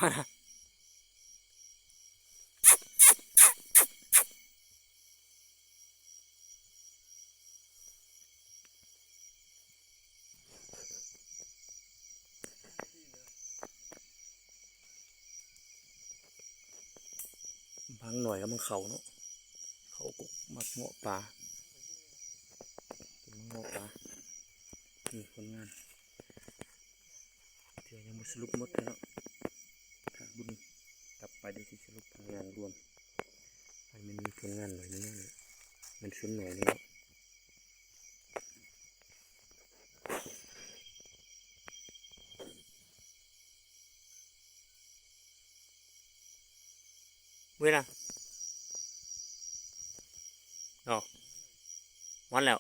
ບາງໜ່ວຍກໍມັນເຂົ້າເນາະ ເຂົ້າກົກມັກເງາະປາ ກິນມັກເງາະປາ. ນີ້ຜົນງານ ເທື່ອຍັງບໍ່ສະຫຼຸບໝົດເທື່ອເນາະ ຖ້າບຸນກັບໄປໄດ້ຊິສະຫຼຸບຜົນງານລວມ ໃຫ້ມັນມີຜົນງານໜ້ອຍໜຶ່ງເນາະ ມັນຊົນໜ້ອຍໜຶ່ງເນາະ. ເວລາ ເນາະ ວັນແລ້ວ